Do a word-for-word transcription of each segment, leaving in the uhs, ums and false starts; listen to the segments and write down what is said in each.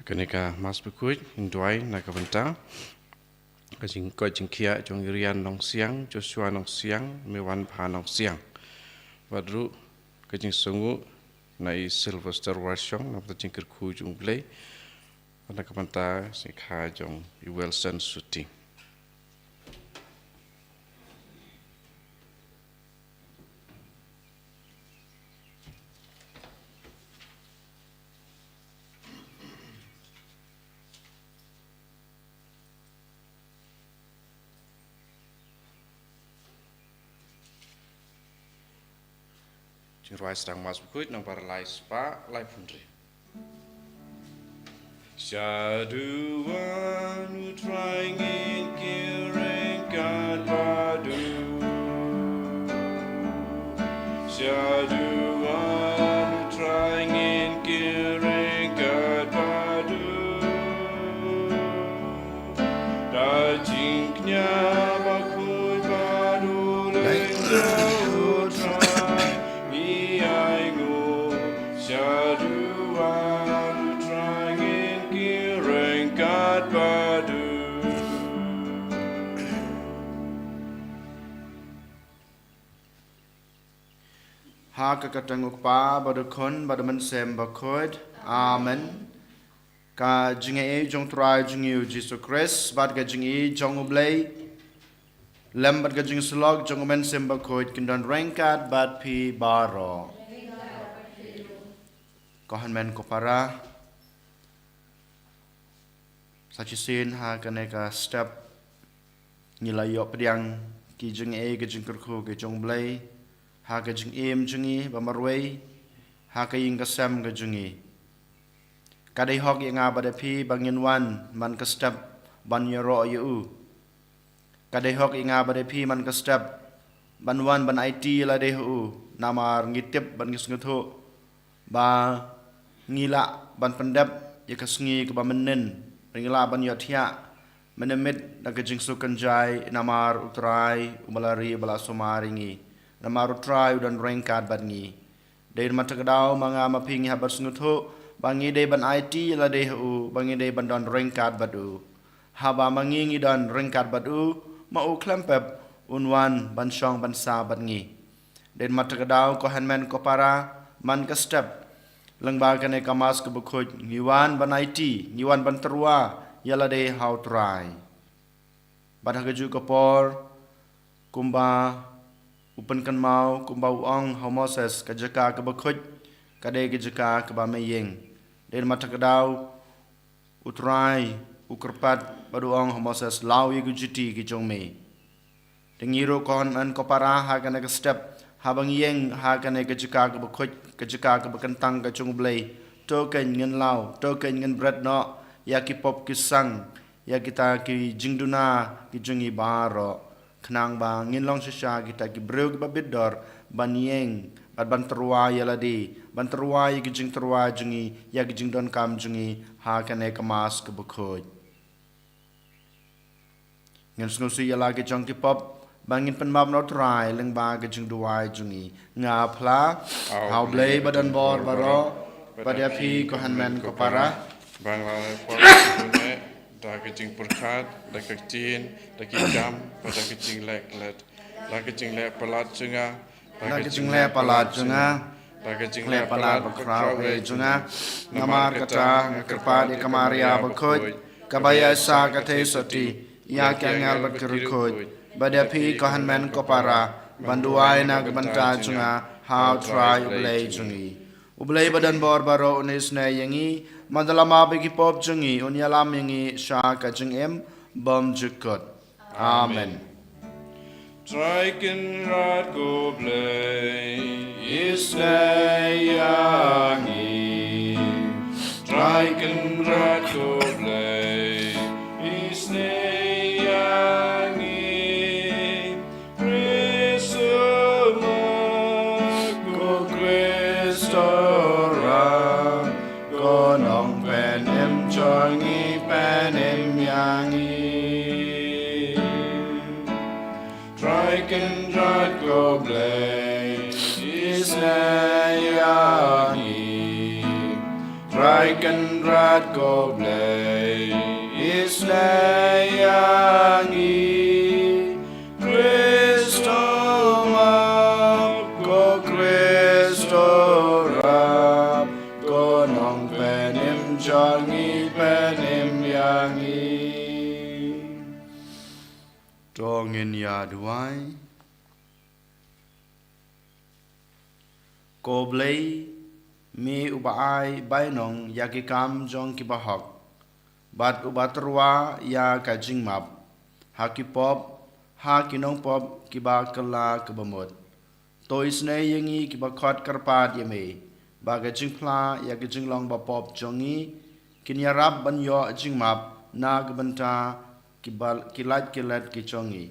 Kane ka Mass Bakhuid, ngin duwai na ka bynta ka jingkoit jingkhiah jong i Rian Nongsiang, Joshua Nongsiang, Mewanpha Nongsiang. Bad ruh ka jingsngewnguh na i Sylvester Warshong, na ka bynta jingkyrkhu jong U Blei. Bad na ka bynta jingkha jong i Wilson Suti. Jingrwai sdang Mass Bakhuid, nombar lai spah laiphew hynriew. Shaduh wan U Trai, ngin kyrduh ryngkat bad u. Shaduh wan U Trai, ngin kyrduh ryngkat bad u. Da jingkñia bakhuid bad u lyngngoh U Trai, ngi ainguh. Shaduh wan U Trai, ngin kyrduh ryngkat bad u. Ha ka kyrteng U Kpa bad U Khun bad U Mynsiem Bakhuid. Amen. Ka jingaiei jong U Trai jong ngi U Jisu Khrist bad ka jingaiei jong U Blei lem bad ka jingsyllok jong U Mynsiem Bakhuid kin don ryngkat bad phi baroh. Ko hynmen ko para, sa shisien ha kane ka step ngi la ïoh pdiang ki jingaiei ki jingkyrkhu ki jong U Blei ha ka jingim jong ngi ba marwei, ha ka ïing ka sem ka jong ngi. Ka dei hok ïa nga bad ïa phi ba ngin wan man ka step ban ïaroh ïa u. Ka dei hok ïa nga bad ïa phi man ka step ban wan ban aiti ïa lade ha u, namar ngi tip bad ngi sngewthuh ba ngi lah ban pyndep ïa ka sngi kaba mynnin, ngi lah ban ïohthiah mynmiet da ka jingsuk kynjai, namar U Trai uba la ri uba la sumar ïa ngi, namar U Trai u don ryngkat bad ngi. Dei namar kata ka daw ma nga ma phi ngi hap ban sngewthuh ba ngi dei ban aiti ïa lade ha u, ba ngi dei ban don ryngkat bad u. Haba ma ngi ngi don ryngkat bad u, ma u khlem pep un wan ban shong ban sah bad ngi. Dei namar kata ka daw ko hynmen ko para, man ka step lyngba kane ka Mass ka bakhuid ngi wan ban aiti, ngi wan ban tyrwa ïa lade ha U Trai. Bad ha kajuh ka por, kumba u pynkynmaw, kumba u ong ha u Moses, ka jaka kaba khuid ka dei ka jaka kaba me ïeng. Dei namar kata ka daw U Trai u kyrpad bad u ong ha u Moses, law ïa ki juti ki jong me. Te ngi ruh ko hynmen ko para, ha kane ka step haba ngi ïeng ha kane ka jaka kaba khuid, ka jaka kaba kyntang ka jong U Blei, to kein ngin law, to kein ngin bret noh ïa ki pop ki sang, ïa kita ki jingduna ki jong ngi baroh, khnang ba ngin long shisha kita ki briew kiba bit dor ban ïeng bad ban tyrwa ïa lade, ban tyrwa ïa ki jingtyrwa jong ngi, ïa ki jingdonkam jong ngi ha kane ka Mass kaba khuid. Ngin sngewsih ïa la ki jong ki pop ba ngin pynmap na U Trai lyngba ka jingduwai jong ngi. Nga phla ha U Blei ba don bor baroh, bad ïa phi ko hynmen ko para, ba nga la leh pop da ka jingpyrkhat, da ka ktien, da ki kam, bad da ka jingleh klet, da ka jingleh palat jong nga, da ka jingleh palat jong nga, da ka jingleh palat bakhraw eh jong nga. Namar kata nga kyrpad ïa ka Maria bakhuid, kaba ïaishah ka theisotti, ïa ki angel bad ki riewkhuid, bad ïa phi ko hynmen ko para, ban duwai na ka bynta jong nga ha U Trai U Blei jong ngi. U Blei ba don bor baroh un isynei ïa ngi, bad un ïalam ïa ki pop jong ngi, un ïalam ïa ngi sha ka jingim bymjukut. Amen. Trai Kynrad ko Blei, isynei ïa ngi. Trai Kynrad ko Blei, isynei ïa ngi. Khrist u Mei ko Khrist u ram, ko Nongpynim jong ngi, pynim ïa ngi. Trai Kynrad ko Blei, isynei ïa ngi. Ai Kynrad ko Blei, isynei ïa ngi. Khristo map, ko Khristo rap, ko Nongpynim jong ngi, pynim ïa ngi. To ngin ïa duwai. Ko Blei, me uba ai bainong ïa ki kam jong ki bahok, bad uba tyrwa ïa ka jingmap ha ki pop, ha ki nongpop kiba kylla ka bamut, to isynei ïa ngi kiba khot kyrpad ïa me, ba ka jingphla ïa ka jinglong bapop jong ngi kin ïarap ban ïoh jingmap na ka bynta ki ba, ki lait ki let ki jong ngi.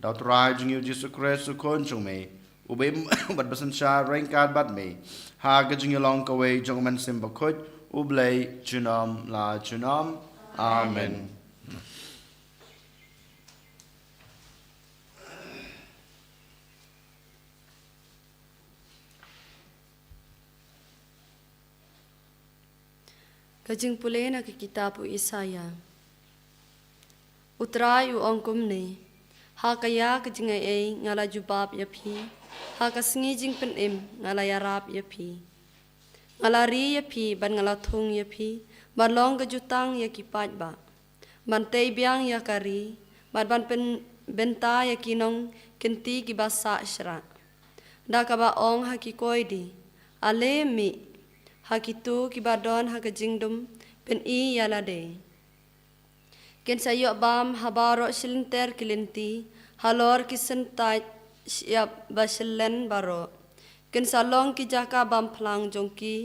Da U Trai jong ngi U Jisu Khrist U Khun jong me, uba im bad ba synshar ryngkat bad me ha ka jingïalong kawei jong U Mynsiem Bakhuid, U Blei junom la junom. Amen. Ka jingpule na ka kitab u Isaïah. U Trai u ong kumne: Ha ka ïa ka jingaiei nga la jubab ïa phi, ha ka sngi jingpynim nga la ïarap ïa phi. Nga la ri ïa phi bad nga la thung ïa phi ban long ka jutang ïa ki paidbah, ban tei biang ïa ka ri, bad ban pyn-, bynta ïa ki nongkynti kiba sah shrah. Da kaba ong ha ki koidi: Ale mih. Ha kito kiba don ha ka jingdum: Pyni ïa lade. Kin sa ïoh bam ha baroh shilynter ki lynti, halor ki syntait shyiap ba shyllem baroh. Kin sa long ki jaka bam phlang jong ki,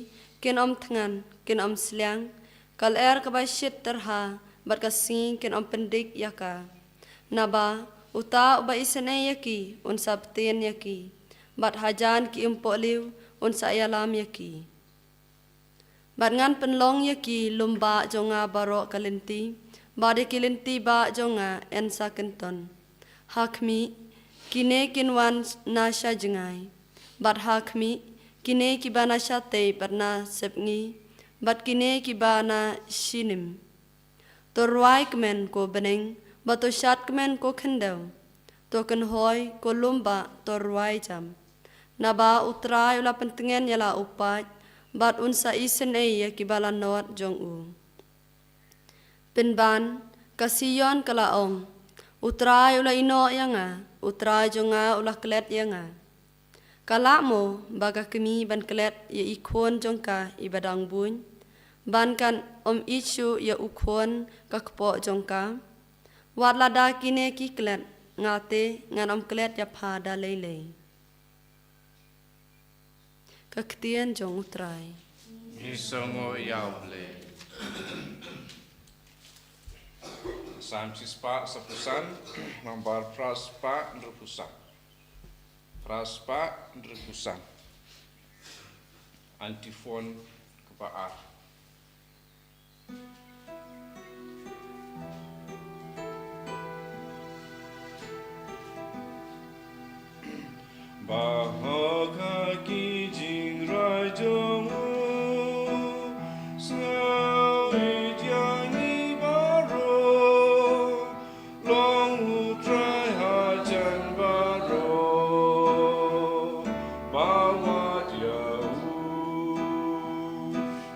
kin ym thngan, kin ym sliang. Ka lyer kaba shit tyrha bad ka sngi kin ym pyndik ïa ka. Naba uta uba isynei ïa ki un sa btien ïa ki, bad hajan ki impohliew un sa ïalam ïa ki. Bad ngan pynlong ïa ki lum bah jong nga baroh ka lynti, bad ïa ki lynti bah jong nga yn sa kynton. Ha khmih, kine kin wan na sha jngai, bad ha khmih, kine kiba na shatei bad na sepngi, bad kine kiba na shinim. To rwai kmen ko bneng, bad to shad kmen ko khyndew. To kynhoi ko lum bah, to rwai jam. Naba U Trai u la pyntngen ïa la u paid, bad un sa isynei ïa kiba la nod jong u. Pynban, ka Sion ka la ong: U Trai u la ïehnoh ïa nga, U Trai jong nga u la klet ïa nga. Ka lah mo ba ka kmie ban klet ïa i khun jong ka iba dang buiñ, ban kan ym ïeit shuh ïa u khun ka kpoh jong ka? Wat lada kine ki klet, nga te ngan ym klet ïa pha da lei lei. Ka ktien jong U Trai. Ngi sngew ïa U Blei. Salm shispah saphew san, nambar phra spah hynriewphew san. Phra spah hynriewphew san. Antiphon kaba ar. Ba ha ka ki jingrai jong u, sngewbha ïa ngi baroh, long U Trai hajan baroh, ba wad ïa u.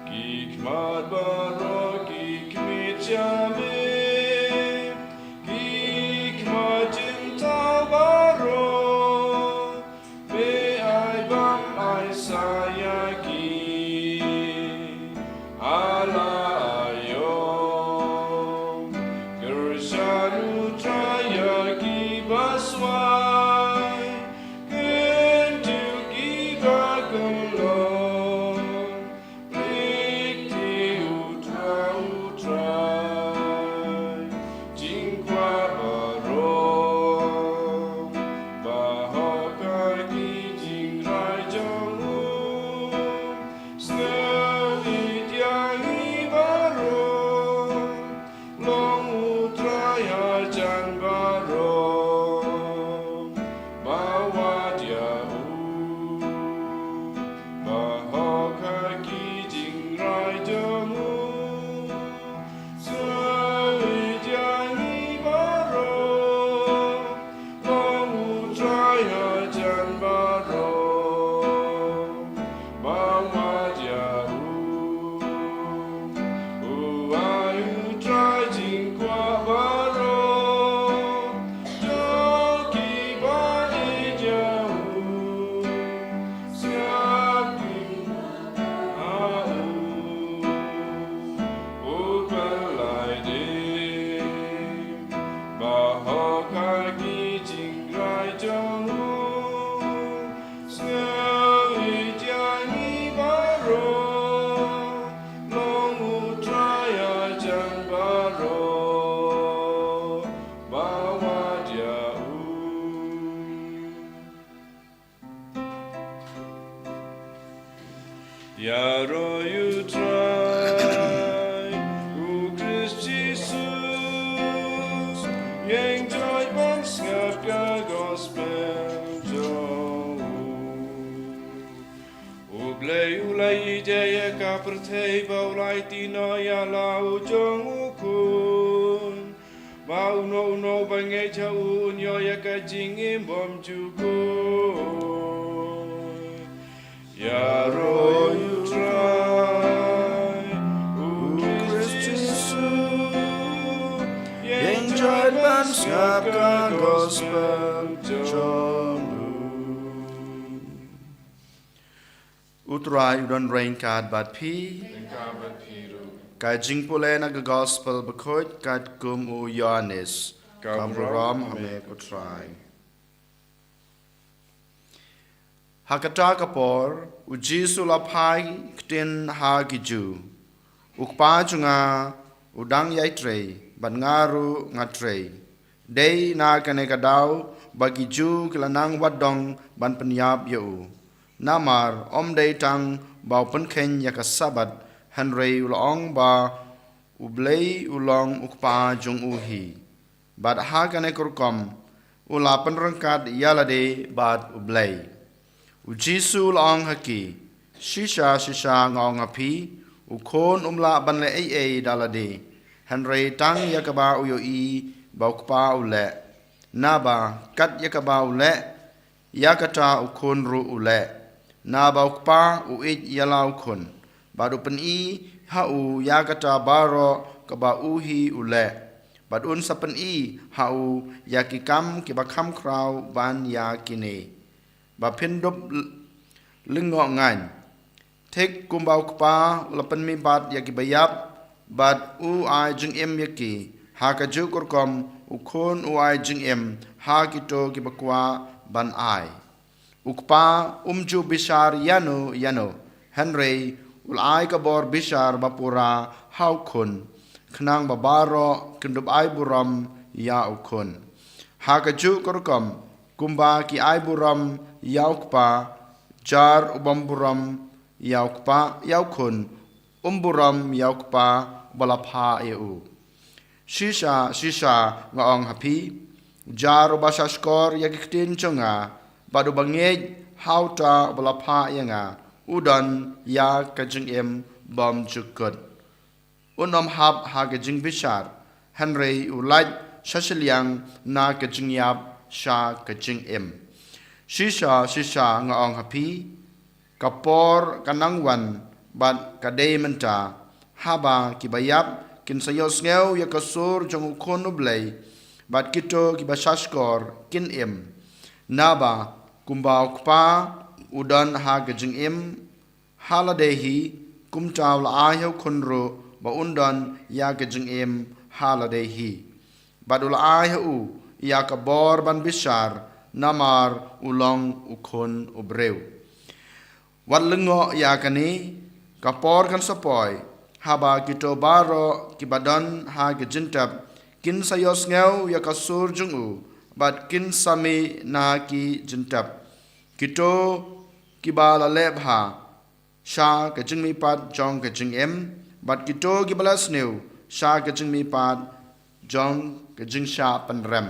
Ki khmat baroh ki khmih ïa me, ki khmat jyntau baroh, me ai bam ai sah ïa ki. Hala aïom, kyrshan U Trai ïa ki ba swai, kyntiew ki ba kynlong. Plie te U Trai, U Trai, jingkwah baroh, ba ha ka ki jingrai jong u, sngewbha ïa ngi baroh, long U Trai hajan baroh. Ïaroh ïa U Trai, U Khrist Jisu, ïeng joit ban sngap ka gospel jong u. U Blei u la ïeit ïa ka pyrthei ba u la aiti noh ïa la u jong u khun, ba uno uno ba ngeit ha u un ïoh ïa ka jingim bymjukut. Ïaroh ïa U Trai, U Khrist Jisu, ïeng joit ban sngap ka gospel jong u. U Trai u don ryngkat bad phi. Ryngkat bad phi ruh. Ka jingpule na ka gospel bakhuid katkum u Ïoannis. Ka burom ha me ko Trai. Ha kata ka por, U Jisu u la phai ktien ha ki Jiw: U Kpa jong nga u dang ïai trei, bad nga ruh nga trei. Dei na kane ka daw ba ki Jiw ki la nang wad dong ban pynïap ïa u. Namar ym dei tang ba u pynkheiñ ïa ka Sabbath, hynrei u la ong ba U Blei u long U Kpa jong u hi. Bad ha kane ka rukom u la pynryngkat ïa lade bad U Blei. U Jisu u la ong ha ki: Shisha shisha nga ong ha phi, u Khun um lah ban leh ei ei da lade, hynrei tang ïa kaba u ïohi ba U Kpa u leh. Naba kat ïa kaba u leh, ïa kata u Khun ruh u leh. Naba U Kpa u ïeit ïa la u Khun, bad u pyni ha u ïa kata baroh kaba u hi u leh, bad un sa pyni ha u ïa ki kam kiba kham khraw ban ïa kine, ba phin dup l-, lyngngoh ngan. Thik kumba U Kpa u la pynmihpat ïa kiba ïap, bad u ai jingim ïa ki, ha kajuh ka rukom u Khun u ai jingim ha kito kiba kwah ban ai. U Kpa um ju bishar ïano ïano, hynrei u la ai ka bor bishar ba pura ha u Khun, khnang ba baroh kin dup ai burom ïa u Khun. Ha kajuh ka rukom kumba ki ai burom ïa U Kpa, jar u bym burom ïa U Kpa, ïa u Khun, um burom ïa U Kpa ba la phah ïa u. Shisha shisha nga ong ha phi, jar uba shahshkor ïa ki ktien jong nga, bad uba ngeit ha uta uba la phah ïa nga, u don ïa ka jingim bymjukut. Un ym hap ha ka jingbishar, hynrei u lait sha shiliang na ka jingïap sha ka jingim. Shisha shisha nga ong ha phi, ka por ka nang wan, bad ka dei mynta, haba kiba ïap kin sa ïohsngew ïa ka sur jong u Khun u Blei, bad kito kiba shahshkor kin im. Naba kumba U Kpa u don ha ka jingim ha lade hi, kumta u la ai ha u Khun ruh ba un don ïa ka jingim ha lade hi. Bad u la ai ha u ïa ka bor ban bishar, namar u long u Khun u briew. Wat lyngngoh ïa kane, ka por kan sa poi, haba kito baroh kiba don ha ka jingtep kin sa ïohsngew ïa ka sur jong u, bad kin sa mih na ki jingtep. Kito kiba la leh bha sha ka jingmihpat jong ka jingim, bad kito kiba la sniew sha ka jingmihpat jong ka jingshah pynrem.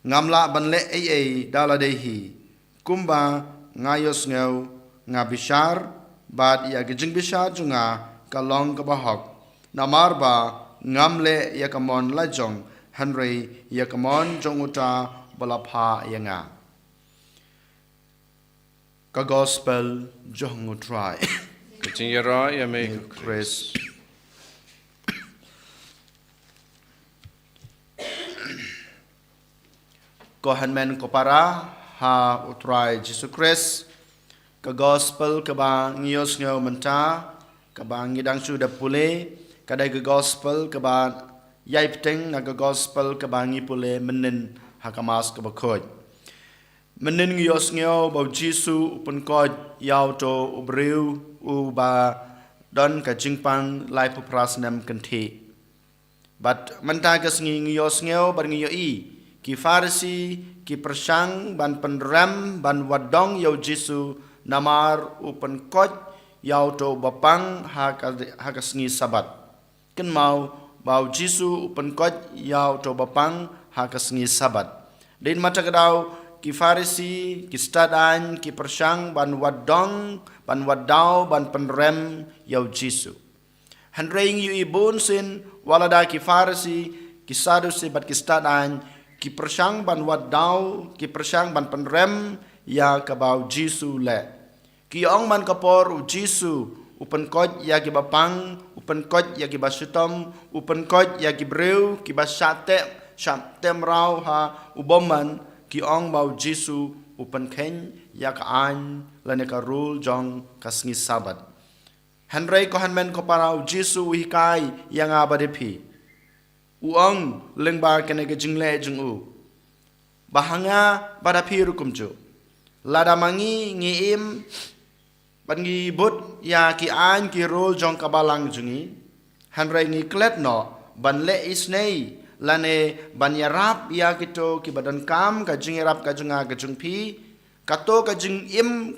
Ngam lah ban leh ei ei da lade hi. Kumba nga ïohsngew, nga bishar, bad ïa ka jingbishar jong nga ka long kaba hok. Namar ba ngam leh ïa ka mon la jong, hynrei ïa ka mon jong uta ba la phah ïa nga. Ka gospel jong U Trai. Ka jingïaroh ïa me ko Khrist. Ko hynmen ko para ha U Trai Jisu Khrist, ka gospel kaba ngi ïohsngew mynta, kaba ngi dang shu dep pule, ka dei ka gospel kaba ïai bteng na ka gospel kaba ngi pule mynnin ha ka Mass kaba khuid. Mynnin ngi ïohsngew ba U Jisu u pynkoit ïa uto u briew uba don ka jingpang laiphew phra snem kynthih. Bad mynta ka sngi ngi ïohsngew bad ngi ïohi, ki Pharisi ki pyrshang ban pynrem ban wad dong ïa U Jisu namar u pynkoit ïa uto uba pang ha ka, ha ka sngi Sabbath. Kynmaw ba u Jisu u pynkoit ïa uto uba pang ha ka sngi Sabbath. Dei namar kata ka daw ki Pharisi, ki stad aiñ, ki pyrshang ban wad dong, ban wad daw, ban pynrem ïa u Jisu. Hynrei ngi ïohi bunsien, wat la da ki Pharisi, ki Saddusi bad ki stad aiñ, ki pyrshang ban wad daw, ki pyrshang ban pynrem ïa kaba u Jisu u leh. Ki ong man ka por u Jisu u pynkoit ïa kiba pang, u pynkoit ïa kiba shitom, u pynkoit ïa ki briew kiba shah teh, shah teh mraw ha u bymman, ki ong ba u Jisu u pynkheiñ ïa ka aiñ lane ka rule jong ka sngi Sabbath. Hynrei ko hynmen ko para, u Jisu u hikai ïa nga bad ïa phi. U ong lyngba kane ka jingleh jong u ba ha nga bad ha phi ruh kumjuh. Lada ma ngi ngi im bad ngi bud ïa ki aiñ ki rule jong ka balang jong ngi, hynrei ngi klet noh ban leh isynei lane ban ïarap ïa kito kiba donkam ka jingïarap ka jong nga ka jong phi, kato ka jingim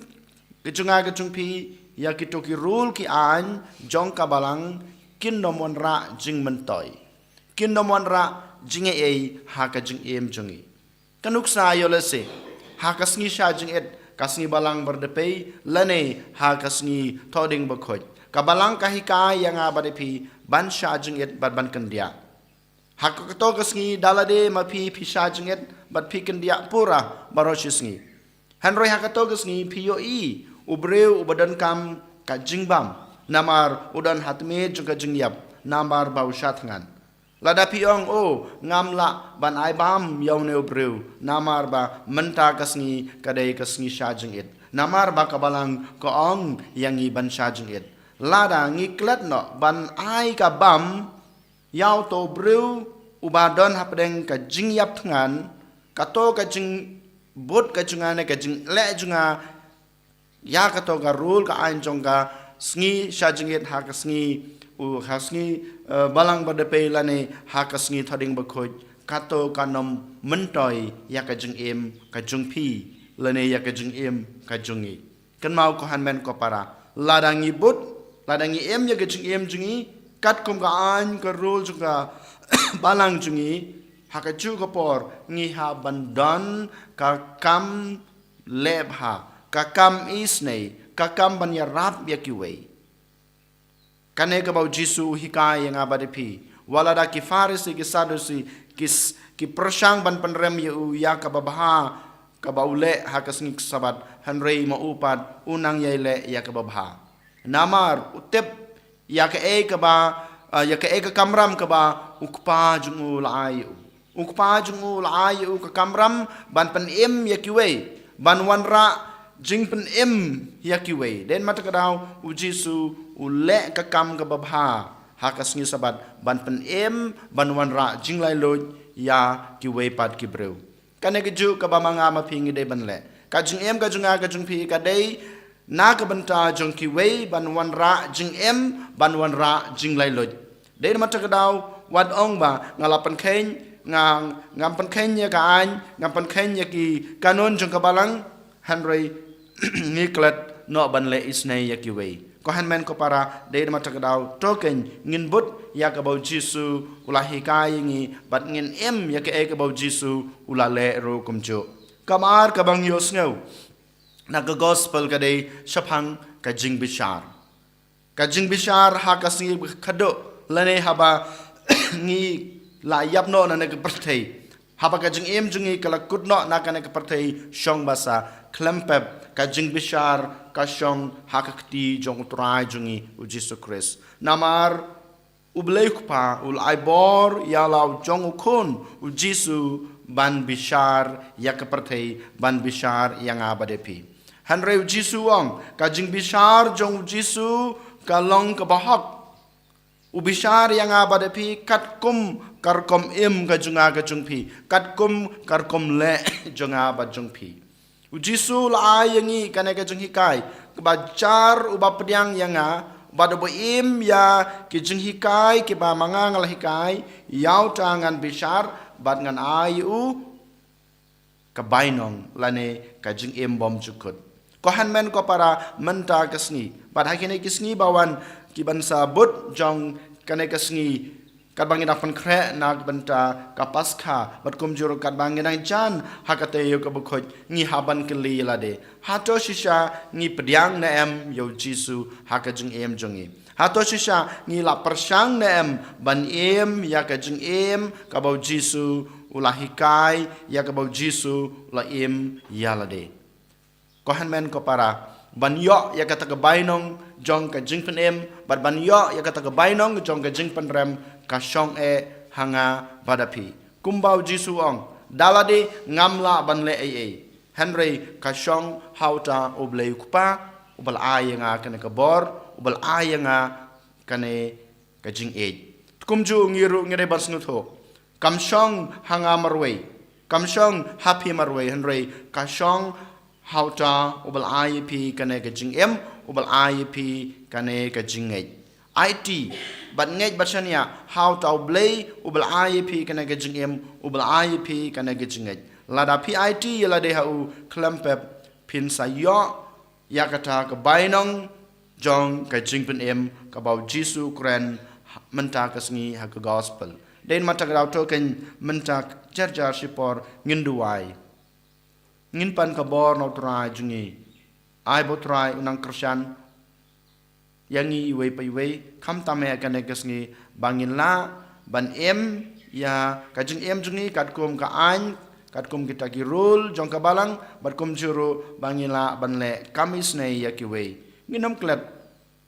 ka jong nga ka jong phi ïa kito ki rule ki aiñ jong ka balang kin nym wanrah jingmyntoi, kin nym wanrah jingaiei ha ka jingim jong ngi. Ka nuksa ïoh lehse ha ka sngi shah jingit, ka sngi Balang Bar Dpei lane ha ka sngi Thohdieng Bakhuid, ka balang ka hikai ïa nga bad ïa phi ban shah jingit bad ban kyndiah. Ha kato ka sngi da lade ma phi phi shah jingit bad phi kyndiah pura baroh shi sngi. Hynrei ha kato ka sngi phi ïohi u briew uba donkam ka jingbam, namar u don ha tmier jong ka jingïap, namar ba u shah thngan. Lada phi ong, o, ngam lah ban ai bam ïa une u briew, namar ba mynta ka sngi ka dei ka sngi shah jingit, namar ba ka balang ka ong ïa ngi ban shah jingit. Lada ngi klet noh ban ai ka bam ïa uto u briew uba don hapdeng ka jingïap thngan, kato ka jingbud ka jong nga ne ka jingleh jong nga ïa kato ka rule ka aiñ jong ka sngi shah jingit ha ka sngi u, ha sngi, eh, Balang Bar Dpei lane ha ka sngi Thohdieng Bakhuid, kato kan nym myntoi ïa ka jingim ka jong phi lane ïa ka jingim ka jong ngi. Kynmaw ko hynmen ko para, lada ngi bud, lada ngi im ïa ka jingim jong ngi katkum ka aiñ ka rule jong ka balang jong ngi, ha kajuh ka por ngi hap ban don ka kam leh bha, ka kam isynei, ka kam ban ïarap ïa kiwei. Kane kaba u Jisu u hikai ïa nga bad ïa phi. Wat la da ki Pharisi, ki Saddusi, ki s-, ki pyrshang ban pynrem ïa u ïa kaba bha kaba u leh ha ka sngi Sabbath, hynrei ma u pat u nang ïai leh ïa kaba bha. Namar u tip ïa kaei kaba, ah, ïa kaei ka kamram kaba u Kpa jong u u la ai ïa u. U Kpa jong u u la ai ïa u ka kamram ban pynim ïa kiwei, ban wanrah jingpynim ïa kiwei. Dei namar kata ka daw u Jisu u leh ka kam kaba bha ha ka sngi Sabbath ban pynim, ban wanrah jinglait luid ïa kiwei pat ki briew. Kane kajuh kaba ma nga ma phi ngi dei ban leh. Ka jingim ka jong nga ka jong phi ka dei na ka bynta jong kiwei ban wanrah jingim, ban wanrah jinglait luid. Dei namar kata ka daw wat ong ba nga la pynkheiñ, nga, ngam pynkheiñ ïa ka aiñ, ngam pynkheiñ ïa ki kanun jong ka balang, hynrei ngi klet noh ban leh isynei ïa kiwei. Ko hynmen ko para, dei namar kata ka daw to kein ngin bud ïa kaba u Jisu u la hikai ïa ngi bad ngin im ïa kaei kaba u Jisu u la leh ruh kumjuh. Kaba ar kaba ngi ïohsngew na ka gospel ka dei shaphang ka jingbishar. Ka jingbishar ha ka sngi kaba khatduh lane haba ngi la ïap noh na kane ka pyrthei, haba ka jingim jong ngi ka la kut noh na kane ka pyrthei shong basa, khlem pep ka jingbishar ka shong ha ka kti jong u Trai jong ngi u Jisu Khrist. Namar U Blei Kpa u la ai bor ïa la u jong u Khun u Jisu ban bishar ïa ka pyrthei, ban bishar ïa nga bad ïa phi. Hynrei u Jisu u ong ka jingbishar jong u Jisu ka long kaba hok. U bishar ïa nga bad ïa phi katkum ka rukom im ka jong nga ka jong phi, katkum ka rukom leh jong nga bad jong phi. U Jisu u la ai ïa ngi kane ka jinghikai kaba jar, uba pdiang ïa nga bad uba im ïa ki jinghikai kiba ma nga nga la hikai, ïa uta ngan bishar bad ngan ai ïa u ka bainong lane ka jingim bymjukut. Ko hynmen ko para, mynta ka sngi bad ha kine ki sngi ba wan, ki ban sa bud jong kane ka sngi, katba ngi dang pynkhreh na ka bynta ka Paskha bad kumjuh ruh katba ngi dang jan ha ka taïew kaba khuid, ngi hap ban kylli ïa lade, hato shisha ngi pdiang ne em ïa u Jisu ha ka jingim jong ngi? Hato shisha ngi la pyrshang ne em ban im ïa ka jingim kaba u Jisu u la hikai, ïa kaba u Jisu u la im ïa lade? Ko hynmen ko para, ban ïoh ïa kata ka bainong jong ka jingpynim bad ban ïoh ïa kata ka bainong jong ka jingpynrem, ka shong eh ha nga bad ha phi. Kumba u Jisu u ong, da lade ngam lah ban leh ei ei, hynrei ka shong ha uta U Blei U Kpa, uba la ai ïa nga kane ka bor, uba la ai ïa nga kane ka jingïeit. Te kumjuh ngi ruh ngi dei ban sngewthuh, kam shong ha nga marwei, kam shong ha phi marwei, hynrei ka shong ha uta uba la ai ïa phi kane ka jingim, uba la ai ïa phi kane ka jingngeit. Aiti bad ngeit bad shaniah ha uta U Blei uba la ai ïa phi kane ka jingim, uba la ai ïa phi kane ka jingngeit. Lada phi aiti ïa lade ha u, khlem pep phin sa ïoh ïa kata ka bainong jong ka jingpynim kaba u Jisu u kren mynta ka sngi ha ka gospel. Dei namar kata ka daw to kein mynta jar jar shipor ngin duwai. Ngin pan ka bor na u Trai jong ngi. Ai ba u Trai u nang kyrshan ïa ngi iwei pa iwei, khamtam eh ha kane ka sngi, ba ngin lah ban im ïa ka jingim jong ngi katkum ka aiñ, katkum kita ki rule jong ka balang, bad kumjuh ruh ba ngin lah ban leh kam isynei ïa kiwei. Ngin ym klet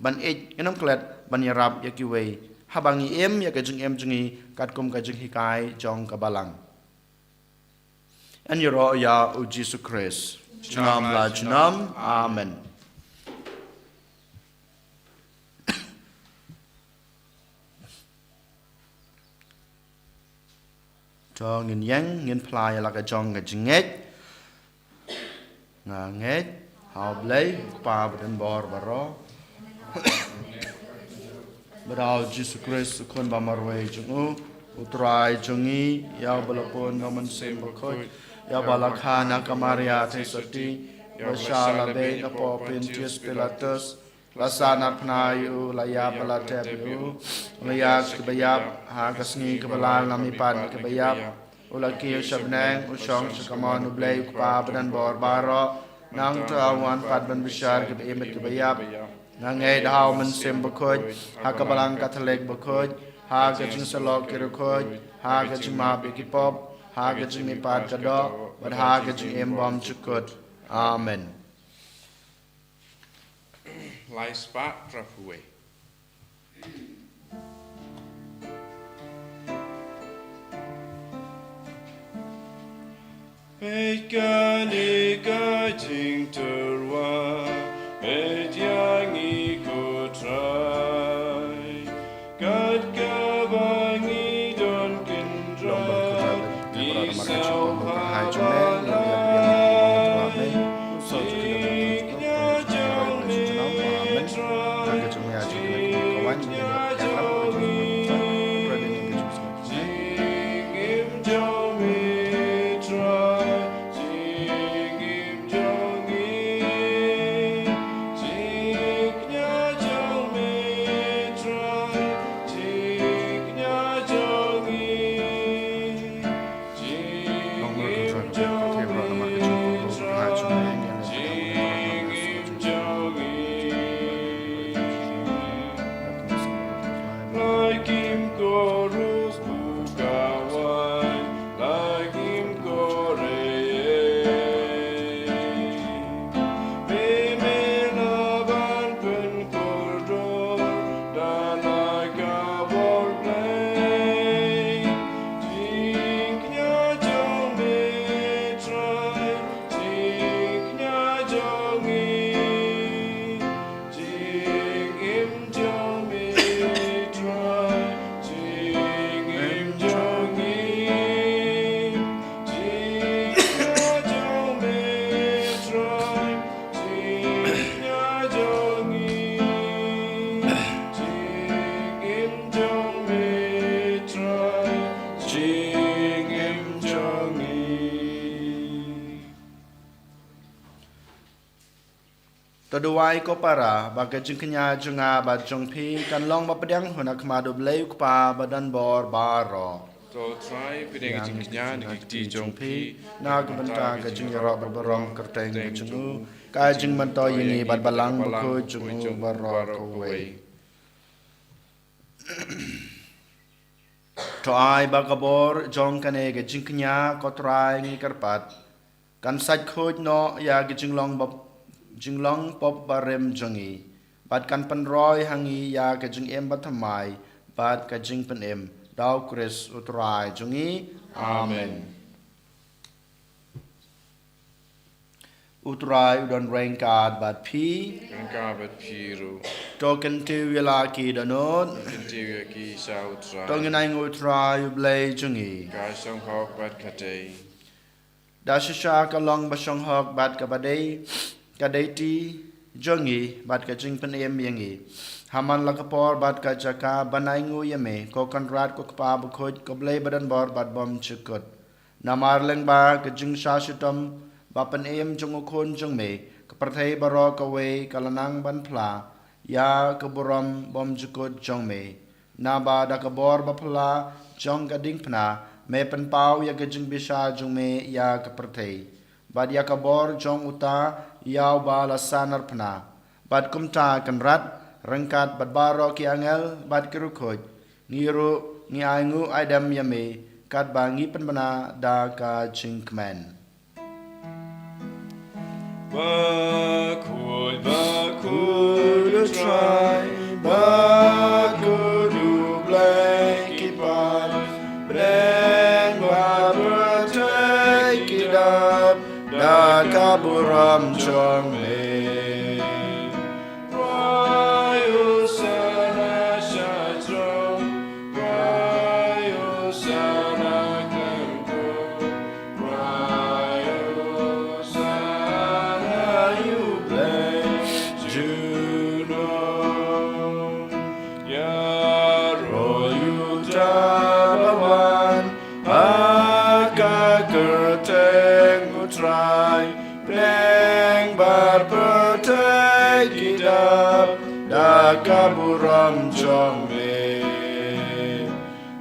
ban ïeit, ngin ym klet ban ïarap ïa kiwei, haba ngi im ïa ka jingim jong ngi katkum ka jinghikai jong ka balang. Yn ïaroh ïa u Jisu Khrist. Junom la junom. Amen. To ngin ïeng, ngin phla ïa la ka jong ka jingngeit. Nga ngeit ha U Blei, U Kpa badonbor baroh, bad ha u Jisu Khrist, u Khun ba marwei jong u, u Trai jong ngi, ïa uba la pun na u Mynsiem Bakhuid, ïa uba la kha na ka Maria theisotti, ïa uba shah la beit napoh Pontius Pilatus, la sahnarphna ïa u, la ïap bad la tep ïa u, u la ïaid sha kiba ïap, ha ka sngi kaba lai u la mihpat na kiba ïap, u la kiew sha bneng, u shong sha kamon U Blei U Kpa badonbor baroh. Nangta un wan pat ban bishar kiba im bad kiba ïap. Nga ngeit ha u Mynsiem Bakhuid, ha ka Balang Katholik bakhuid, ha ka jingsyllok ki riewkhuid, ha ka jingmap ïa ki pop, ha ka jingmihpat ka doh, bad ha ka jingim bymjukut. Amen. Lai spah phra phew wei. Peit kane ka jingtyrwa, peit ïa ngi ko Trai. Kat kaba ngi don kynrad, ngi sngewbha ban ai. Jingim jong ngi Trai, jingim jong ngi. To duwai ko para, ba ka jingkñia jong nga bad jong phi kan long ba pdiang hun ha khmat U Blei U Kpa badonbor baroh. To Trai, pdiang ka jingkñia na ki kti jong phi, na ka bynta ka jingïaroh baburom kyrteng ka jong u, ka jingmyntoi ïa ngi bad Balang Bakhuid jong u baroh kawei. To ai ba ka bor jong kane ka jingkñia, ko Trai, ngi kyrpad, kan sait khuid noh ïa ka jinglong bap-, jinglong pop barim jong ngi, bad kan pynroi ha ngi ïa ka jingim bathymmai bad ka jingpynim, da U Khrist U Trai jong ngi. Amen. Amen. U Trai u don ryngkat bad phi. Ryngkat bad phi ruh. To kyntiew ïa la ki dohnud. Kyntiew ïa ki sha U Trai. To ngin ainguh U Trai U Blei jong ngi. Ka shong hok bad ka dei. Da shisha ka long ba shong hok bad kaba dei, ka dei ti jong ngi bad ka jingpynim ïa ngi ha man la ka por bad ka jaka ban ainguh ïa me, ko Kynrad, ko Kpa Bakhuid, ko Blei badonbor bad bymjukut. Namar lyngba ka jingshah shitom bapynim jong U Khun jong me, ka pyrthei baroh kawei ka la nang ban phla ïa ka burom bymjukut jong me. Naba da ka bor baphylla jong ka diengphna, me pynpaw ïa ka jingbishar jong me ïa ka pyrthei, bad ïa ka bor jong uta ïa uba la sahnarphna. Bad kumta, Kynrad, ryngkat bad baroh ki angel bad ki riewkhuid, ngi ruh ngi ainguh aidem ïa me, katba ngi pynbna da ka jingkmen. Bakhuid, bakhuid U Trai, bakhuid U Blei ki paid, bneng bad pyrthei ki dap da ka burom jong me. Khrai Hosana sha throng, khrai Hosana khlem kut, khrai Hosana ïa U Blei junom. Ïaroh ïa uta ba wan ha ka kyrteng U Trai, bneng bad pyrthei ki dap da ka burom jong me.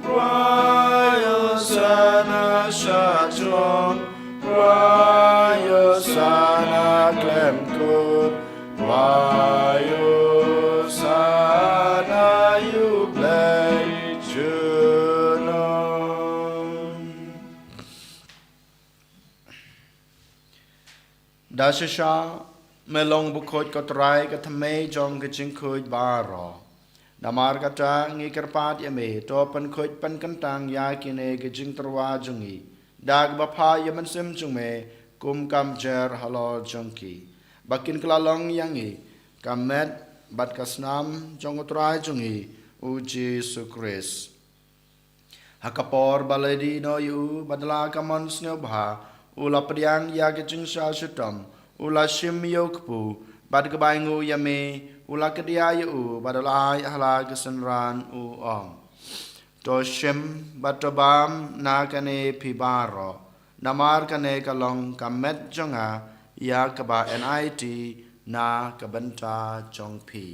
Khrai Hosana sha throng, khrai Hosana khlem kut, khrai Hosana ïa U Blei junom. Da shisha me long bakhuid, ko Trai, ka thymmei jong ka jingkhuid baroh. Namar kata ngi kyrpad ïa me, to pynkhuid pynkyntang ïa kine ki jingtyrwa jong ngi da kaba phah ïa u Mynsiem jong me, kum ka mjer halor jong ki, ba kin kylla long ïa ngi ka met bad ka snam jong U Trai jong ngi U Jisu Khrist. Ha ka por ba la die noh ïa u, bad la ka mon sngewbha, u la pdiang ïa ka jingshah shitom, u la shim ïa u kpu, bad kaba ainguh ïa me, u la kdiah ïa u, bad u la ai ha la ka synran, u ong: To shim bad to bam na kane phi baroh, namar kane ka long ka met jong nga, ïa kaba yn aiti na ka bynta jong phi.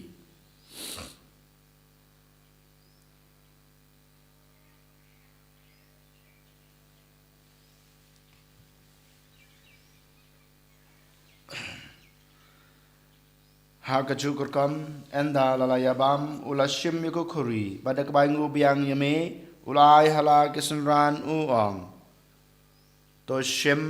Ha kajuh ka rukom, ynda la la ïa bam, u la shim ïa ka khuri, bad da kaba ainguh biang ïa me, u la ai ha la ka synran, u ong: To shim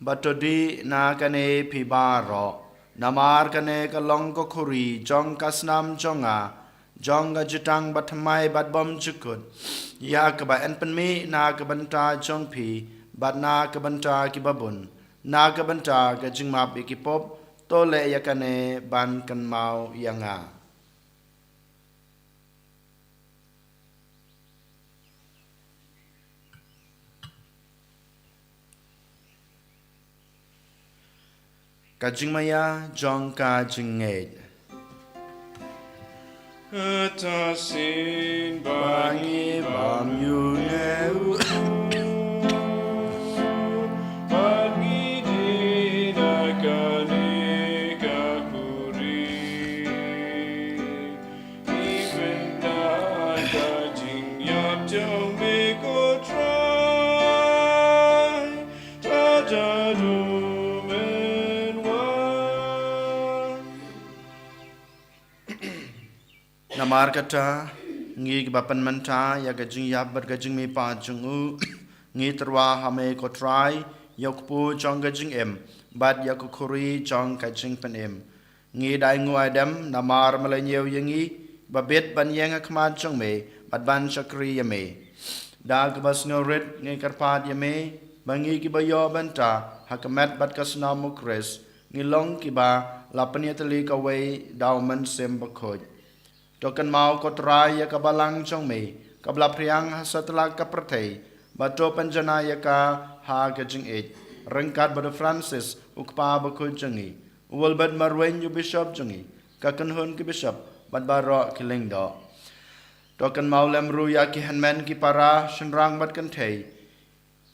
bad to dih na kane phi baroh, namar kane ka long ka khuri jong ka snam jong nga, jong ka jutang bathymmai bad bymjukut, ïa kaba yn pynmih na ka bynta jong phi, bad na ka bynta kiba bun, na ka bynta ka jingmap ïa ki pop. To leh ïa kane ban kynmaw ïa nga. Ka jingmaïa jong ka jingngeit. Kata shisien ba ngi bam ïa u, ba ngi dih na kane ka khuri. Namar kata, ngi kiba pynmynta ïa ka jingïap bad ka jingmihpat jong u, ngi tyrwa ha me ko Trai, ïa u kpu jong ka jingim bad ïa ka khuri jong ka jingpynim. Ngi da ai nguh ai dem namar me la ñiew ïa ngi, ba bit ban ïeng ha khmat jong me bad ban shakri ïa me. Da kaba sngewrit ngi kyrpad ïa me, ba ngi kiba ïoh bynta ha ka met bad ka snam u Khrist, ngi long kiba la pynïatylli kawei da u Mynsiem Bakhuid. To kynmaw ko Trai ïa ka balang jong me, kaba la phriang ha satlak ka pyrthei, bad to pynjanai ïa ka ha ka jingïeit, ryngkat bad u Francis u kpa bakhuid jong ngi, u Wilbert Marwein u bishop jong ngi, ka kynhun ki bishop bad baroh ki lyngdoh. To kynmaw lem ruh ïa ki hynmen ki para, shynrang bad kynthei,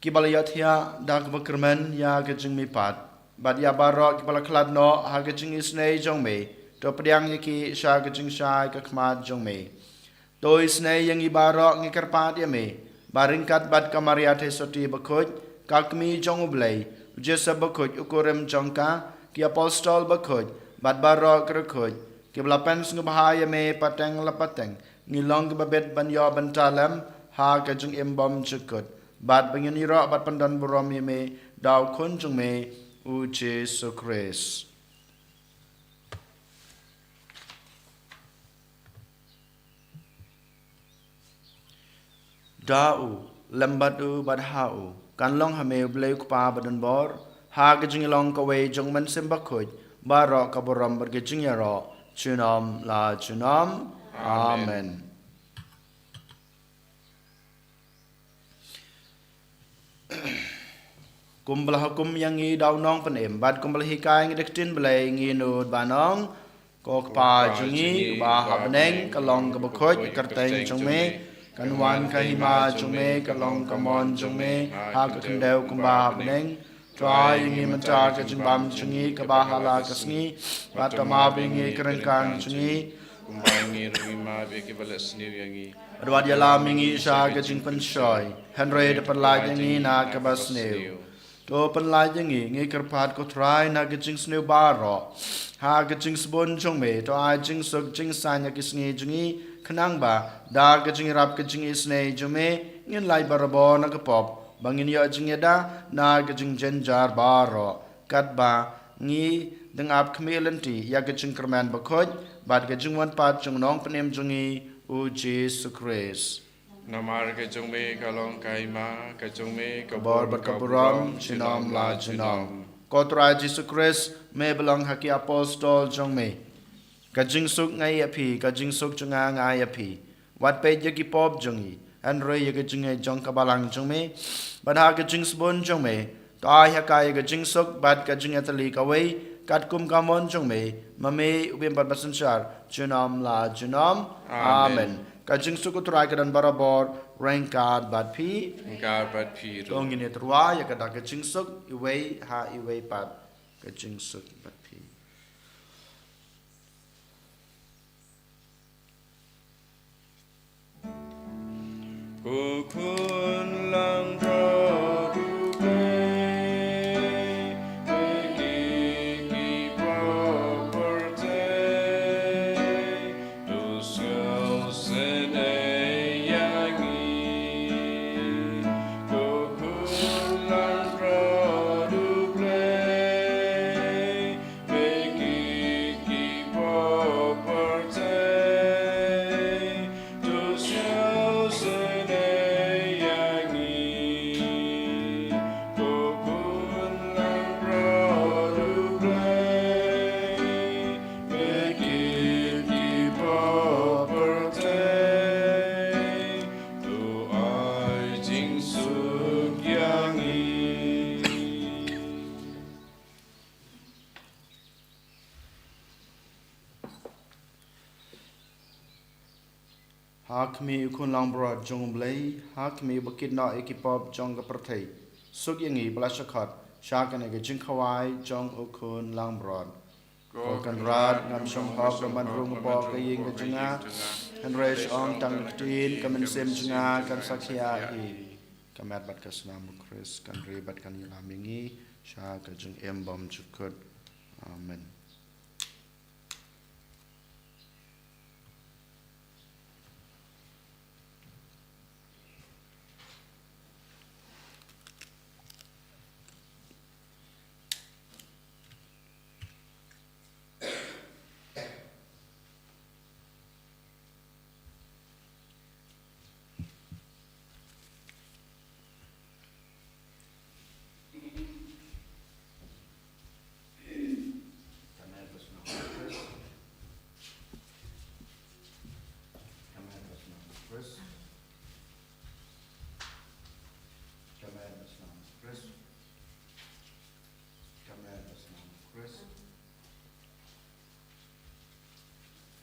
kiba la ïathiah da kaba kyrmen ïa ka jingmihpat, bad ïa baroh kiba la khlad noh ha ka jingisynei jong me, to pdiang ïa ki sha ka jingshai ka khmat jong me. To isynei ïa ngi baroh ngi kyrpad ïa me, ba ryngkat bad ka Maria Theisotti bakhuid, ka kmie jong u Blei, u Joseph bakhuid u kurim jong ka, ki apostol bakhuid, bad baroh ki riewkhuid, kiba la pynsngewbha ïa me pateng la pateng, ngi long kiba bit ban ïoh bynta lem ha ka jingim bym jukut, bad ba ngin ïaroh bad pyndonburom ïa me da u Khun jong me u Jisu Khrist. Da u, lem bad u, bad ha u, kan long ha me u Blei u Kpa badonbor, ha ka jinglong kawei jong u Mynsiem Bakhuid, baroh ka burom bad ka jingïaroh, junom la junom. Amen. Amen. Kumba la hukum ïa ngi da u Nongpynim, bad kumba la hikai ngi da ka ktien Blei, ngi nud ban ong, ko Kpa jong ngi uba ha bneng, ka long kaba khuid ka kyrteng jong me, kan wan ka hima jong me, ka long ka mon jong me ha ka khyndew kumba ha bneng. To ai ïa ngi mynta ka jingbam jong ngi kaba ha la ka sngi, bad to map ïa ngi ka ryngkang jong ngi, kumba ngi ruh ngi map ïa kiba leh sniew ïa ngi. Bad wat ïalam ïa ngi sha ka jingpynshoi, hynrei to pynlait ïa ngi na kaba sniew. To pynlait ïa ngi, ngi kyrpad ko Trai, na ka jingsniew baroh, ha ka jingsbun jong me, to ai jingsuk jingsaiñ ha ki sngi jong ngi, khnang ba da ka jingïarap ka jingisynei jong me, ngin lait barabor na ka pop, ba ngin ïoh jingïada na ka jingjynjar baroh, katba ngi dang ap khmih lynti ïa ka jingkyrmen bakhuid bad ka jingwan pat jong u Nongpynim jong ngi u Jisu Khrist. Namar ka jong me ka long ka hima, ka jong me ka bor bad ka burom, junom la junom. Ko Trai Jisu Khrist, me ba la ong ha ki apostol jong me, ka jingsuk nga ai ïa phi, ka jingsuk jong nga nga ai ïa phi. Wat peit ïa ki pop jong ngi, hynrei ïa ka jingngeit jong ka balang jong me, bad ha ka jingsbun jong me, to ai ha ka ïa ka jingsuk bad ka jingïatylli kawei, katkum ka mon jong me, ma me u bym pat ba synshar, junom la junom. Amen. Amen. Ka jingsuk u Trai ka don barabor ryngkat bad phi. Ryngkat bad phi ruh. To ngin ïatyrwa ïa ka da ka jingsuk, iwei ha iwei pat, ka jingsuk bad phi. Ko khun langbrot U Blei, peit ki pop pyrthei, to sngewsynei ïa ngi. Ko khun langbrot U Blei, peit ki pop pyrthei, to sngewsynei ïa ngi. Ko khun langbrot U Blei, peit ki pop pyrthei, to ai jingsuk ïa ngi. Ha khmih u khun langbrot jong U Blei, ha khmih uba kit noh ïa ki pop jong ka pyrthei, suk ïa ngi ba la shah khot sha kane ka jingkhawai jong u khun langbrot. Ko Kynrad, ngam shym hok ba man rung hapoh ka ïing ka jong nga, hynrei shu ong tang ka ktien, ka mynsiem jong nga kan sa khia hi. Ka met bad ka snam U Khrist kan ri bad kan ïalam ïa ngi sha ka jingim bymjukut. Amen.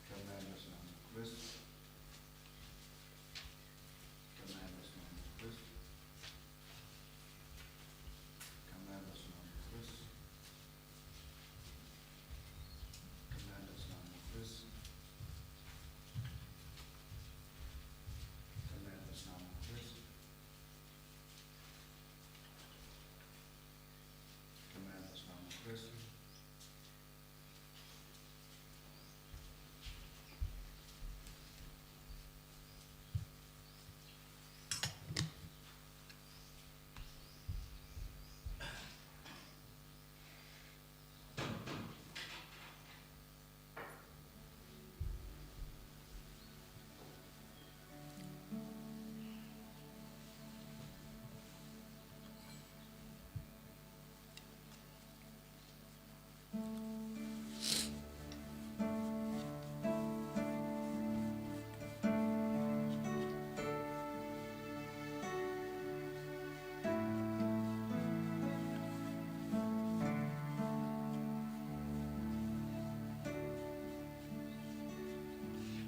Ka meh da shnong u Khrist. Ka meh da shnong u Khrist. Ka meh da shnong u Khrist. Ka meh da shnong u Khrist. Ka meh da shnong u Khrist. Ka meh da shnong u Khrist.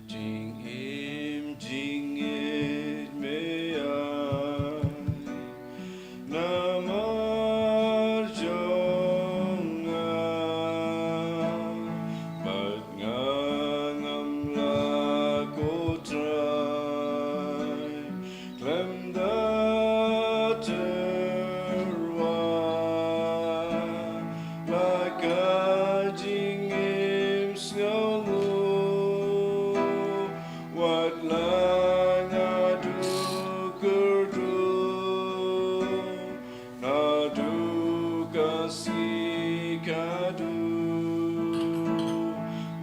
Jingim jingit me ai namar jong nga, bad nga ngam lah, ko Trai, khlem da tyrwa la ka jingim sngewlyngngoh, wat la nga duh kyrduh naduh ka sngi ka duh,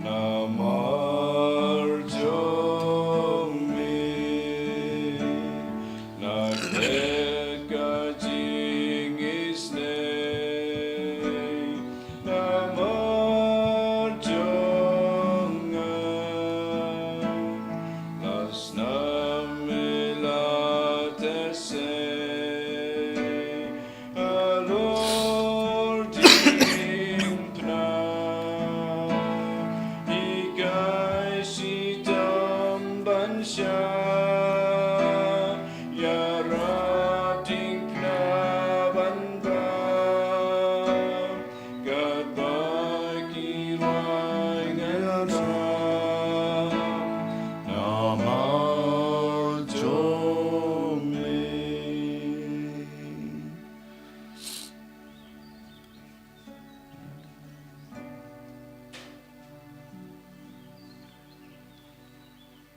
namar jong me. Na khleh ka jingisynei namar jong nga, la snam me la teh sei. Halor jingpynpaw, hikai shitom ban shah ïarap, diengphna ban bam, katba ki rai ngan bam namar jong me.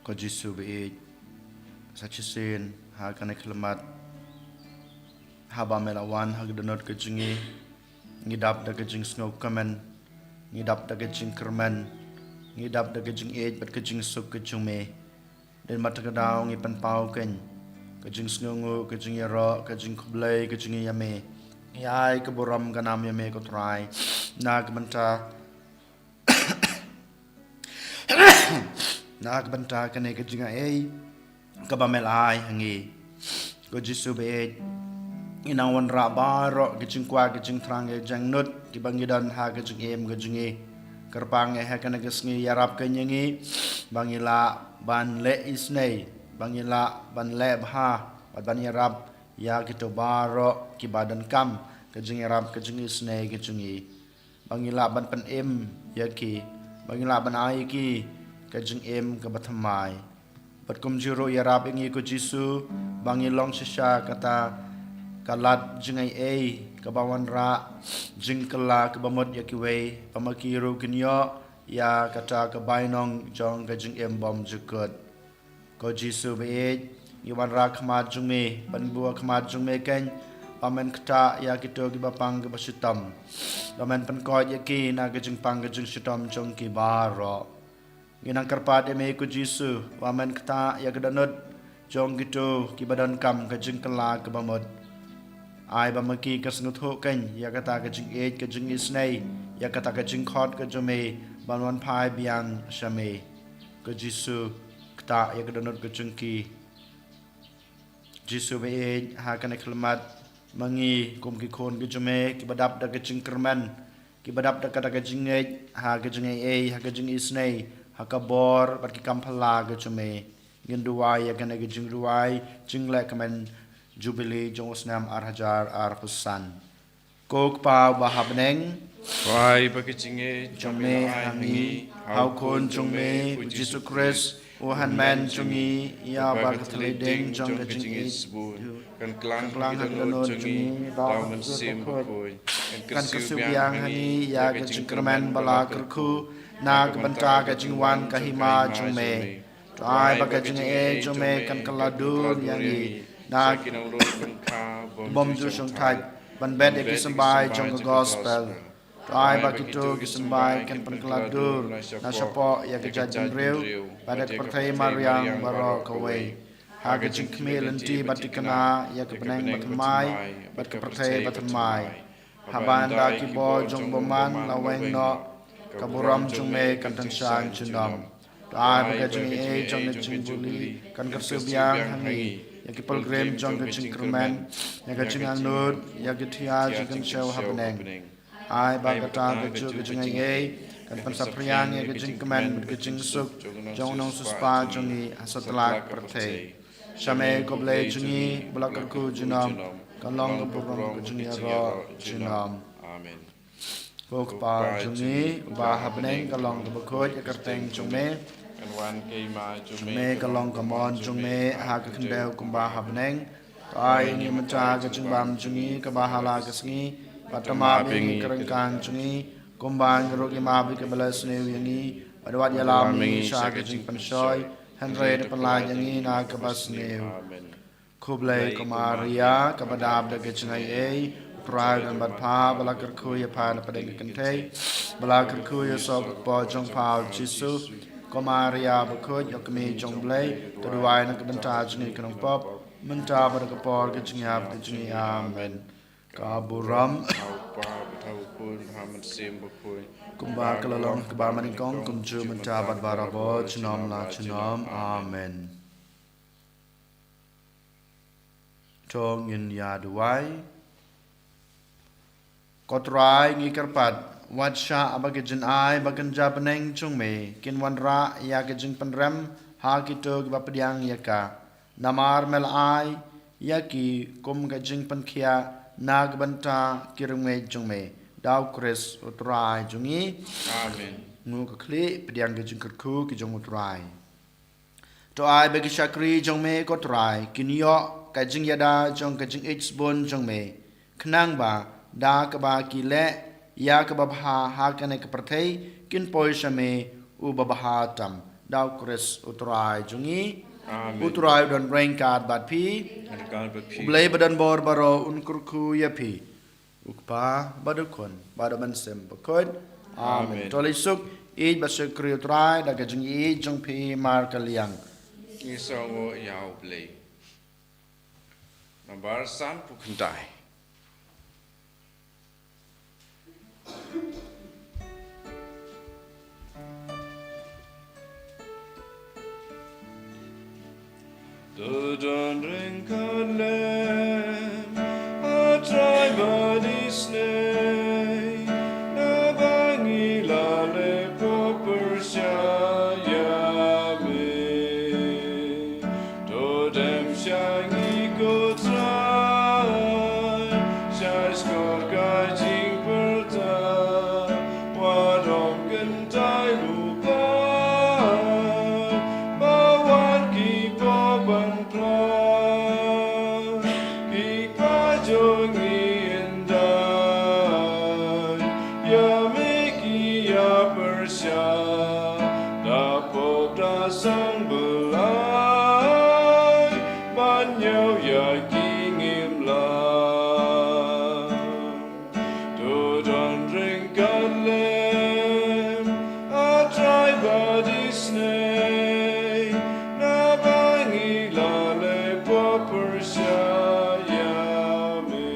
Ko Jisu ba ïeit, sa shisien ha kane ka khyllipmat, haba me la wan ha ka dohnud ka jong ngi, ngi dap da ka jingsngewkmen, ngi dap da ka jingkyrmen, ngi dap da ka jingïeit bad ka jingsuk ka jong me. Dei na kata ka daw ngi pynpaw keiñ ka jingsngewnguh, ka jingïaroh, ka jingkhublei ka jong ngi ïa me. Ngi ai ka burom ka nam ïa me ko Trai, na ka bynta na ka bynta kane ka jingai kaba me la ai ha ngi. Ko Jisu ba ïeit, ngi nang wanrah baroh ki jingkwah, ki jingthrang, ki jingangnud kiba ngi don ha ka jingim ka jong ngi. Kyrpang ïa ha kane ka sngi, ïarap keiñ ïa ngi ba ngi lah ban leh isynei, ba ngi lah ban leh bha bad ban ïarap ïa kito baroh kiba donkam ka jingïarap, ka jingisynei ka jong ngi. Ba ngi lah ban pynim ïa ki, ba ngi lah ban ai ïa ki ka jingim kaba thymmai. Bad kumjuh ruh ïarap ïa ngi ko Jisu, ba ngi long shisha kata ka lad jingaiei kaba wanrah jingkylla kaba mut ïa kiwei, ba ma ki ruh kin ïoh ïa kata ka bainong jong ka jingim bymjukut. Ko Jisu ba ïeit, ngi wanrah khmat jong me, ban buh khmat jong me keiñ, ba men ktah ïa kito kiba pang kiba shitom, ba men pynkoit ïa ki na ka jingpang ka jingshitom jong ki baroh. Ngi nang kyrpad ïa me ko Jisu, ba men ktah ïa ka dohnud jong kito kiba donkam ka jingkylla kaba mut. Ai ba ma ki kin sngewthuh keiñ ïa kata ka jingïeit, ka jingisynei, ïa kata ka jingkhot ka jong me ban wan phai biang sha me. Ko Jisu, ktah ïa ka dohnud ka jong ki. Jisu ba ïeit, ha kane ka khyllipmat, ma ngi kum ki khun ki jong me kiba dap da ka jingkyrmen, Kiba dap da kata ka jingngeit ha ka jingaiei, ha ka jingisynei, ha ka bor bad ki kam phylla ka jong me. Ngin duwai ïa kane ka jingduwai jingleh kmen Jubili jong u snem ar hajar arphew san. Ko Kpa uba ha bneng, duwai ba ka jingngeit jong me ha ngi, ha u Khun jong me u Jisu Khrist, u hynmen jong ngi, ïa ba ka thylliej ding jong ka jingïeit kan klang ha ka dohnud jong ngi da u Mynsiem Bakhuid. Kan kyrsiew biang ha ngi ïa ka jingkyrmen ba la kyrkhu na ka bynta ka jingwan ka hima jong me. To ai ba ka jingaiei jong me kan kylla dur ïa ngi na ki nongrwai bymkha bymjuh shongthait ban bet ïa ki symbai jong ka gospel. To ai ba kito ki symbai kan pynkylla dur na shapoh ïa ka jaitbynriew bad ïa ka pyrthei mariang baroh kawei. Ha ka jingkhmih lynti bad thikna ïa ka bneng bathymmai bad ka pyrthei bathymmai. Haba ynda ki bor jong u bymman la weng noh, ka burom jong me kan tyngshaiñ junom. To ai ba ka jingaiei jong ka Jubili kan kyrsiew biang ha ngi ïa ki pilgrim jong ka jingkyrmen, ïa ka jingangnud, ïa ka thiah jingkynshew ha bneng. Ai ba kata kajuh ka jingaiei kan pynsaphriang ïa ka jingkmen bad ka jingsuk jong u nongsiewspah jong ngi ha satlak pyrthei. Sha me ko Blei jong ngi ba la kyrkhu junom, kan long ka burom ka jingïaroh junom. Amen. Ko Kpa jong ngi uba ha bneng, ka long kaba khuid ka kyrteng jong me. Kan wan ka hima jong me, ka long ka mon jong me ha ka khyndew kumba ha bneng. To ai ïa ngi mynta ka jingbam jong ngi kaba ha la ka sngi, bad to map ïa ngi ki ryngkang jong ngi, kumba ngi ruh ngi map ïa kiba la sniew ïa ngi, bad wat ïalam ngi sha ka jingpynshoi, hynrei to pynlait ïa ngi na kaba sniew. Amen. Khublei ko Maria, kaba dap da ka jingaiei, U Trai u don bad pha, ba la kyrkhu ïa pha na pdeng ki kynthei, ba la kyrkhu ïa u soh ka kpoh jong pha u Jisu. Ko Maria bakhuid, ïa ka kmie jong u Blei, to duwai na ka bynta jong ngi ki nongpop, mynta bad ha ka por ka jingïap ka jong ngi. Amen. Ka burom ha U Kpa bad ha U Khun bad ha U Mynsiem Bakhuid, kumba ka la long ha kaba mynnyngkong, kumjuh mynta bad barabor, junom la junom. Amen. To ngin ïa duwai. Ko Trai, ngi kyrpad, wat shah ba ki jingai ba kynja bneng jong me kin wanrah ïa ka jingpynrem ha kito kiba pdiang ïa ka. Namar me la ai ïa ki kum ka jingpynkhiah na ka bynta ki riewngeit jong me. Da U Khrist U Trai jong ngi. Amen. Nguh ka khlieh, pdiang ka jingkyrkhu ki jong U Trai. To ai ba ki shakri jong me ko Trai kin ïoh ka jingïada jong ka jingïeit sbun jong me, khnang ba da kaba ki leh ïa kaba bha ha kane ka pyrthei, kin poi sha me uba bha tam. Da U Khrist U Trai jong ngi. Amen. U Trai u don ryngkat bad phi. Ryngkat bad phi. U Blei ba don bor baroh un kyrkhu ïa phi. U Kpa bad U Khun bad U Mynsiem Bakhuid. Amen. Amen. To leit suk, ïeit bad shakri U Trai da ka jingïeit jong phi markylliang. Ngi sngewnguh ïa U Blei. Nambar sanphew khyndai. To don ryngkat lem, A Trai ba isynei, naba ngi la leh pop pyrshah ïa me. To dem sha ngi ko Trai, sha shkor ka jingpyrta, wat ong kynthai lypa, ba wat ki pop ban phla, ki kpa jong ngi ynda ïa me ki ïa pyrshah, da pop da sang Blei, ban ñiew ïa ki ngim lah. To don ryngkat lem, A Trai ba isynei, naba ngi la leh pop pyrshah ïa me.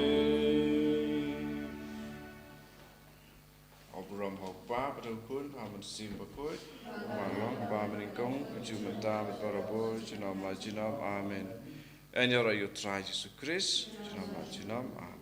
Ka burom ha U Kpa bad ha U Khun bad ha U Mynsiem Bakhuid, kumba long ha kaba mynnyngkong, kumjuh mynta bad barabor, junom la junom. Amen. Ïaroh ïa U Trai Jisu Khrist, junom la junom. Amen.